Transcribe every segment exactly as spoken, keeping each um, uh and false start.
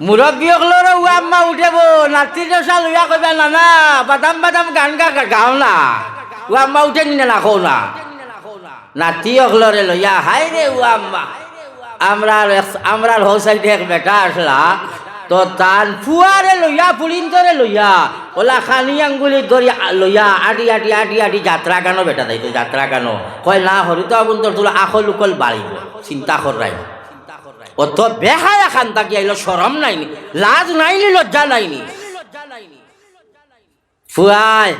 মুরব্বি অকলরও ও আম্মা উঠেবো, নাতির নশা লইয়া কইবা, "না, না, বাদাম বাদাম গান গা-, গা-, গাও না।" ও আম্মা উঠে নি না, না কও না। নাতি অকলরে লইয়া, হায় রে ও আম্মা। আমরার এক, আমরার হউ সাইডে এক বেটা আসলা, তো তান ফুয়ারে লইয়া, ফুড়িন্তরে লইয়া, ওলা খানি আঙ্গুলি ধরি আ-, লইয়া আটি, আটি, আটি, আটি যাত্রা গানো বেটা যাইতো, যাত্রা গানো। কয়, "না, হরিতা আগুন তোর তুলা আখল উকল বাড়িব, চিন্তা কর রাই।" অত বেহায়া খান থাকি আইলো, শরম নাইনি, লাজ নাইনি, লজ্জা নাইনি। ফুয়ায়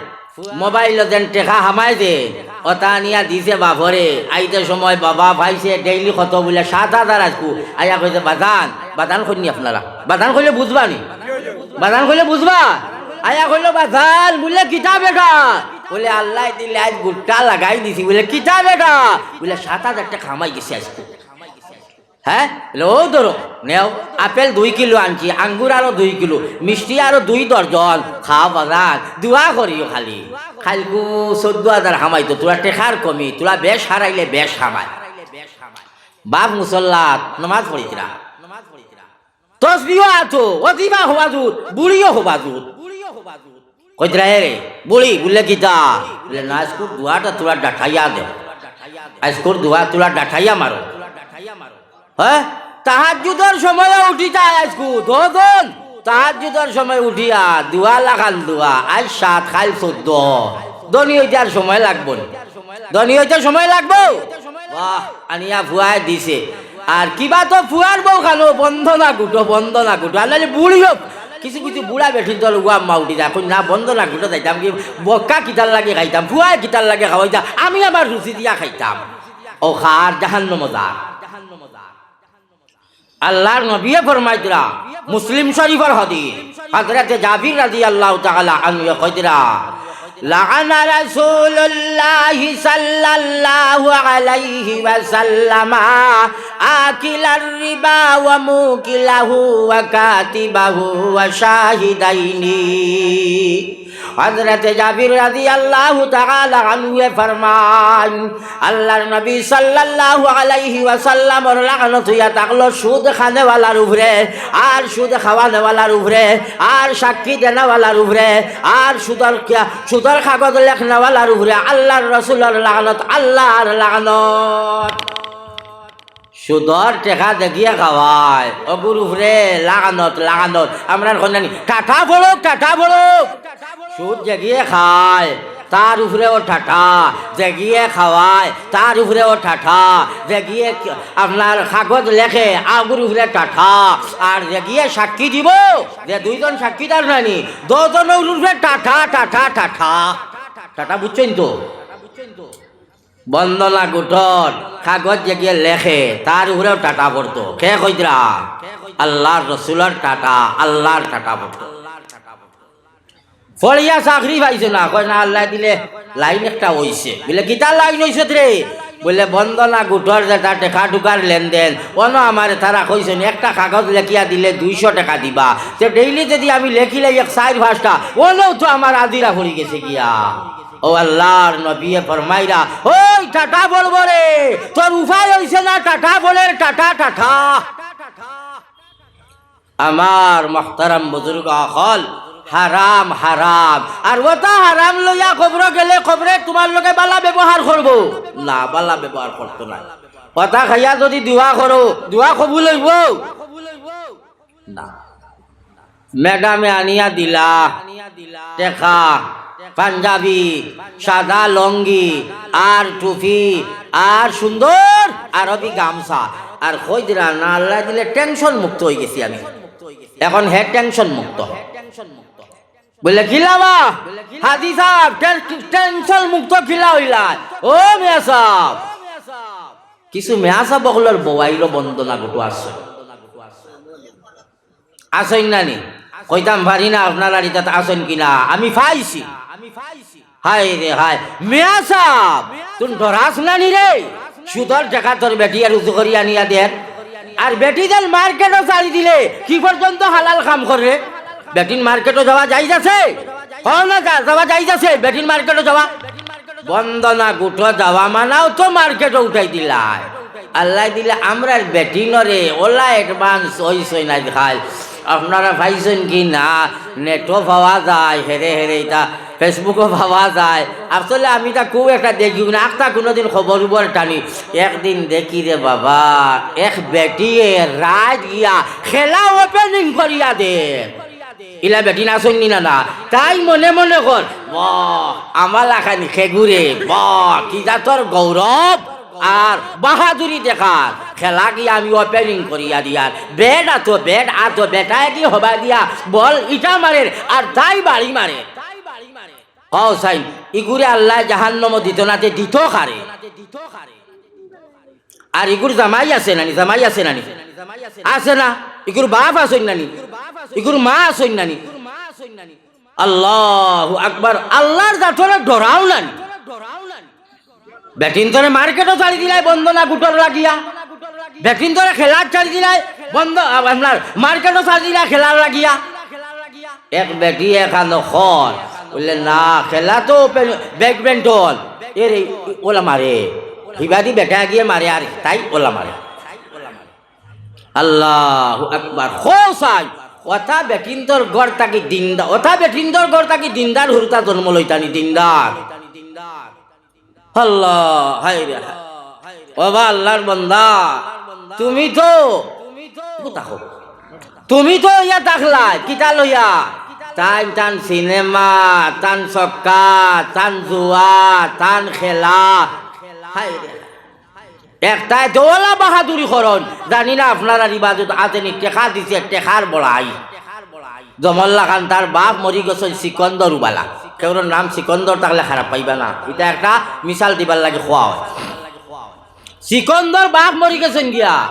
মোবাইল যেন টেকা হামাই দে, অতা আনিয়া দিছে বাফরে। আইতে সময় বাবা পাইছে ডেইলি কত বুলে, সাত হাজার আইজকু। আইয়া কইছে, "বাজান।" বাজান কইনি আপনারা? বাজান কইলে বুঝবা নি? বাজান কইলে বুঝবা? আইয়া কইলো, "বাজান।" বুলে, "কিতা বেটা?" বুলে, "আল্লায় দিলে আইজ গুট্টা লাগাই দিছি।" বুলে, "কিতা বেটা?" বুলে, "সাত হাজার টেকা হামাই গেছে আইজকু।" হ্যাঁ? বলে, "ও ধরো, নেও, আপেল দুই কিলো আনছি, আঙ্গুর আরো দুই কিলো, মিষ্টি আরো দুই দর্জন, খাও বাজান, দোয়া করিও খালি।" খাইলকু চৌদ্দ হাজার হামাইতো, তোরা টেকার কমি, তোরা বেশ হারাইলে বেশ হামায়। বাপ মুসল্লাত, নমাজ পড়িতরা। তসবিও আতো, অজিবা হবাজুত, বুড়িও হবাজুত। কইতরা, "এ রে, বুড়ি," বুলে, "কিতা?" বুলে, "না, আইজকুর দোয়াটা তোরা ডাঠাইয়া দেও। আইজকুর দোয়া তোরা ডাঠাইয়া মারো।" হ্যাঁ? তাহাজ্জুদর সময় উঠি যায় আইজকু, দুইজন। তাহাজ্জুদর সময় উঠিয়া, দোয়া লাখান দোয়া, আইজ সাত, খাইল চৌদ্দ। ধনী হইতে আর সময় লাগবো না। ধনী হইতে সময় লাগবো? বাহ, আনিয়া ফুয়ায় দিছে। আর কিবা তো ফুয়ার বউ খানো, বন্দনা গুটো, বন্দনা গুটো। আর নাইলে বুড়িও, কিছু কিছু বুড়া বেটিন্তর ও আম্মা উঠি যায়, কই, "না, বন্দনা গুটো যাইতাম কি, বক্কা কিতার লাগি খাইতাম, ফুয়ায় কিতার লাগি খাওয়াইতা, আমি আমার রুচি দিয়া খাইতাম।" ও খার জাহান্নামো যা। আল্লাহর নবিয়ে ফরমাইতরা, মুসলিম শরীফর হাদিস, হযরতে জাবির রাদিয়াল্লাহু তাআলা আনহু কইতরা, "লাআনা রাসূলুল্লাহি সাল্লাল্লাহু আলাইহি ওয়াসাল্লামা আকিলার রিবা ওয়া মুকিলাহু ওয়া কাতিবাহু ওয়া শাহিদাইনি।" হযরতে জাবির রাদিয়াল্লাহু তাআলা আনহুয়ে ফরমাইন, আল্লাহর নবী সাল্লাল্লাহু আলাইহি ওয়াসাল্লামর লানত হইয়া থাকলো সুদ খানেওয়ালার উপরে, আর সুদ খাওয়ানেওয়ালার উপরে, আর সাক্ষী দেনেওয়ালার উপরে, আর সুদর কিয়া-, সুদর কাগজ লেখনেওয়ালার উপরে আল্লাহর রসুলর লানত, আল্লাহর লানত। সুদর টেকা যেগিয়ে খাওয়ায়, অগুর উপরে লানত, লানত। আমরার কইন না নি, "টাটা পড়ুক, টাটা পড়ুক।" সুদ যেগিয়ে খায়, তার উপরেও টাটা। যেগিয়ে খাওয়ায়, তার উপরেও টাটা। যেগিয়ে ক-, আপনার কাগজ লেখে, অগুর উপরে টাটা। আর যেগিয়ে সাক্ষী দিবো, যে দুইজন সাক্ষীদার নানি, দুইজনর উপরে টাটা, টাটা, টাটা। টাটা বুঝছইন তো? বন্দনা গুটর কাগজ যেগিয়ে লেখে, তার উপরেও টাটা পড়তো। কে কইতরা? আল্লাহর রসুলর টাটা, আল্লাহর টাটা পড়তো। পড়িয়া চাকরি পাইছে না, কয় না, আল্লায় দিলে লাইন একটা অইছে। বুলে, "কিতা লাইন অইছে রে?" বুলে, "বন্দনা গুটর যেটা টেকা টুকার লেনদেন, অনো আমারে তারা কইছইন, একটা কাগজ লেখিয়া দিলে দুইশো টেকা দিবা। তে ডেইলি যদি আমি লেখিলাই এক চাইর পাঁচটা, অনো তো আমার আজিরা পড়ি গেছে গিয়া।" ও আল্লাহর নবিয়ে ফরমাইরা, "ওই টাটা বলবো রে, তোর উপায় অইছে না, টাটা বলের টাটা, টাটা।" আমার মহতারাম বুজুর্গ অকল, হারাম, হারাম। আর অতা হারাম লইয়া কবরো গেলে কবরে তুমার লগে বালা ব্যবহার করবো না, বালা ব্যবহার করতো না। অতা খাইয়া যদি দোয়া করো, দোয়া কবুল অইবো? না। ম্যাডামে আনিয়া দিলা টেকা, পাঞ্জাবি, সাদা লঙ্গি, আর টুপি, আর সুন্দর আরবি গামছা, আর কইতরা না, আল্লায় দিলে টেনশন মুক্ত অইগেছি আমি। এখন হে টেনশন মুক্ত। বুলে, "কিলা বা? হাজি সাব, টেন-, টেনশন মুক্ত কিলা অইলা?" ও মিয়া সাব, কিছু মিয়া সাব অকলর বউ আইলো বন্দনা গুটো আছে। আছইন না নি? কইতাম পারি না আপনারার ইতাত আছইন কিনা, আমি পাইছি। হায় রে হায়, মিয়া সাব, তুই ডরাস না নি রে? সুদর টেকা তোর বেটিয়ে রুজি করি আনিয়া দের। আর বেটি যেন মার্কেটো ছাড়ি দিলে কি পর্যন্ত হালাল কাম করে? বেটিন মার্কেটো যাওয়া জায়েজ আছে? কও না, যা-, যাওয়া জায়েজ আছে বেটিন মার্কেটো যাওয়া? বন্দনা গুটো যাওয়া মানাও তো মার্কেটো উঠাই দিলায়। আল্লায় দিলে আমরার বেটিনরে অলা advance অইছে না খাইল। আপনারা পাইছইন কি না? নেটো পাওয়া যায়, হেরে হেরে ইতা Facebook-ও পাওয়া যায়। আসলে আমি ইতা খুব একটা দেখিও না, আখতা কুনুদিন খবর উবর টানি। একদিন দেখি রে বাবা, এক বেটিয়ে রাইত গিয়া খেলা opening করিয়া দে। ইলা বেটিন আছইন নি না, না? তাই মনে মনে কর, "বাহ, আমার লাখান খেগুরে, বাহ, কি জাতর গৌরব আর বাহাদুরি দেখার। খেলা গিয়া আমি opening করিয়া দিয়ার। ব্যাট আতো, ব্যাট আতো, বেটায় দি হবা দিয়া বল ইটা মারের, আর তাই বাড়ি মারে।" কও চাইন, ইগুরে আল্লায় জাহান্নামো দিতো না, তে দিতো কারে? আর ইগুর জামাই আছে নানি, জামাই আছে নানি? আছে না? ইগুর বাপ আছইন নানি? ইগুর মা আছইন নানি? আল্লাহু আকবার। আল্লার জাতরে ডরাও নানি? বেটিন্তরে মার্কেটো ছাড়ি দিলায় বন্দনা গুটর লাগিয়া, বেটিন্তরে খেলাত ছাড়ি দিলায় বন্দ-, আ, আপনার মার্কেটো ছাড়ি দিলায় খেলার লাগিয়া। এক বেটি এখানো খর, বুলে, "না, খেলা তো ওপেন, ব্যাডমিন্টন।" এরে, ওলা মারে। হিবাদি বেটা গিয়ে মারে আর তাই ওলা মারে। আল্লাহু আকবার। খোসাই, ওটা বেটিন্তর ঘর থাকি দিনদার, ওটা বেটিন্তর ঘর থাকি দিনদার হুরুতা জন্ম লইতানি দিনদার। আল্লাহ, হায় রে হায়। ও বা আল্লার বন্দা, তুমি তো, কথা কও। তুমি তো ইয়া দেখলায়, কিতা লইয়া? তান, তান সিনেমা, তান ছক্কা, তান জুয়া, তান খেলা। হায় রে হায়। একটায় তো ওলা বাহাদুরি করইন, জানি না আপনারার ইবাদত আতেনি টেকা দিছে, টেকার বড়াই। জমল্লা খান তার বাপ মরি গেছইন সিকন্দর উবালা। কেউর নাম সিকন্দর থাকলে খারাপ পাইবা না, ইটা একটা মিসাল দিবার লাগি কওয়া অয়। সিকন্দর বাপ মরি গেছইন গিয়া।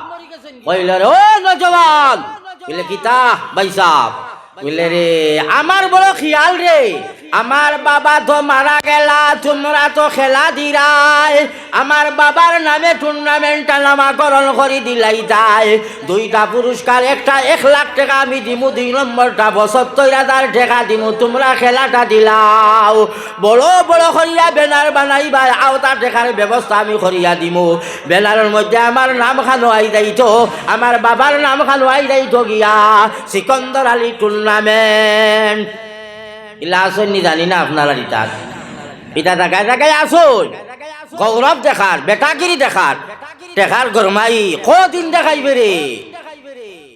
কইল রে, "ও নওজোয়ান," বুলে, "কিতা ভাইসাব?" বুলে, "রে, আমার বড় খিয়াল রে, আমার বাবা তো মারা গেলা, তুমরা তো খেলা দিরায়, আমার বাবার নামে টুর্নামেন্টটা নামাকরণ করি দিলাইতায়।" দুইটা পুরস্কার, একটা এক লাখ টেকা আমি দিমু, দুই নম্বরটা পঁচাত্তর হাজার টেকা দিমু, তুমরা খেলাটা দিলাও। বড় বড় করিয়া ব্যানার বানাইবায়, আওতা টেকার ব্যবস্থা আমি করিয়া দিমু। ব্যানারর মধ্যে আমার নাম খানো আই যাইতো, আমার বাবার নাম খানো আই যাইতো গিয়া, সিকন্দর আলী টুর্নামেন্ট। ইলা আছইন নি জানি না আপনারার ইতাত। ইতা জাগায় জাগায় আছইন। গৌরব দেখার, বেটাগিরি দেখার, টেকার গরমাই, কদিন দেখাইবে রে?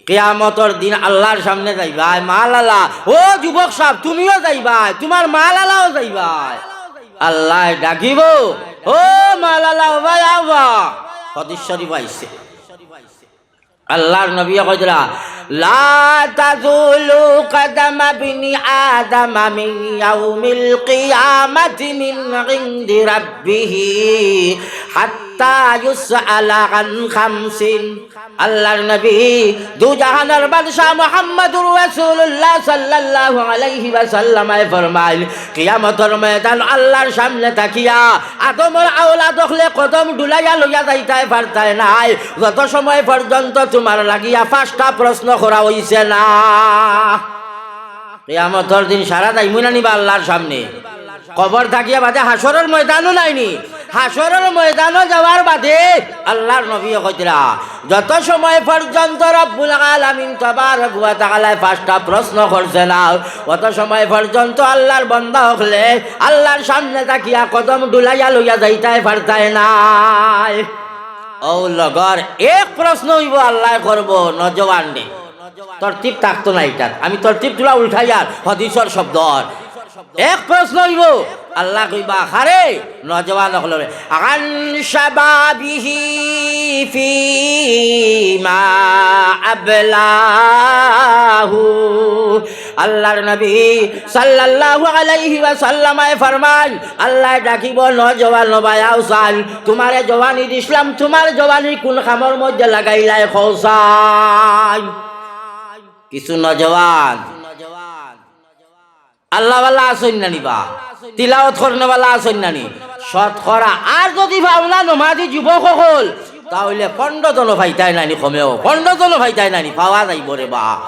কিয়ামতর দিন আল্লার সামনে যাইবায়, মালালা, ও যুবক সাব, তুমিও যাইবায়, তুমার মালালাও যাইবায়। আল্লায় ডাকিবো, "ও মালালা, ও ভাই, আও বা।" হাদিস শরীফ আইছে। আল্লার নবী কইতরা, "لا تزول قدم ابن آدم من يوم القيامة من عند ربه حتى يسأل عن خمس।" আল্লার নবী, দুজাহানর বাদশা মুহাম্মাদুর রাসূলুল্লাহ সাল্লাল্লাহু আলাইহি ওয়াসাল্লামে ফরমাইল, কিয়ামতর ময়দান আল্লার সামনে থাকিয়া আদমর আওলাদ অকলে কদম ডুলাইয়া লইয়া যাইতায় পারতায় নায়, যত সময় পর্যন্ত তুমার লাগিয়া পাঁচটা প্রশ্ন করা অইছে না। কিয়ামতর দিন সারা যাইমু না নি বা আল্লার সামনে? কবর থাকিয়া বাদে হাশরর ময়দানও নাইনি। হাশরর ময়দানও যাওয়ার বাদে আল্লার নবী কইতরা, যত সময় পর্যন্ত রব্বুল আলামিন তাবারক ওয়া তাআলায় পাঁচটা প্রশ্ন করছে না, অত সময় পর্যন্ত আল্লার বন্দা অকলে আল্লার সামনে থাকিয়া কদম ডুলাইয়া লইয়া যাইতায় পারতায় নায়। অউ লগর এক প্রশ্ন অইবো আল্লায় করবো নওজোয়ানরে। তরতিব থাকতো না ইটার। আমি তরতিব তুলা উল্টাইয়ার হাদিসর শব্দর। এক প্রশ্ন অইবো, আল্লায় কইবা, "আরে নওজোয়ান অকলরে, عن شبابه فيما أبلاه।" আল্লার নবী সাল্লাল্লাহু আলাইহি ওয়াসাল্লামে ফরমাইন, আল্লায় ডাকিবো, "নওজোয়ান, ও ভাই, আও চাইন, তুমারে জওয়ানি দিছলাম, তুমার জওয়ানি কুন কামর মধ্যে লাগাইলায়, কও চাইন।" কিছু নওজোয়ান আল্লাওয়ালা আছইন না নি বা? তিলাওয়াত করনেওয়ালা আছইন না নি? শতকরা। আর যুদি পাও না নমাজি যুবক অকল, তা অইলে পনরো জনও পাইতায় না নি, কমেও পনরো জনও পাইতায় না নি, পাওয়া যাইবো রে বা।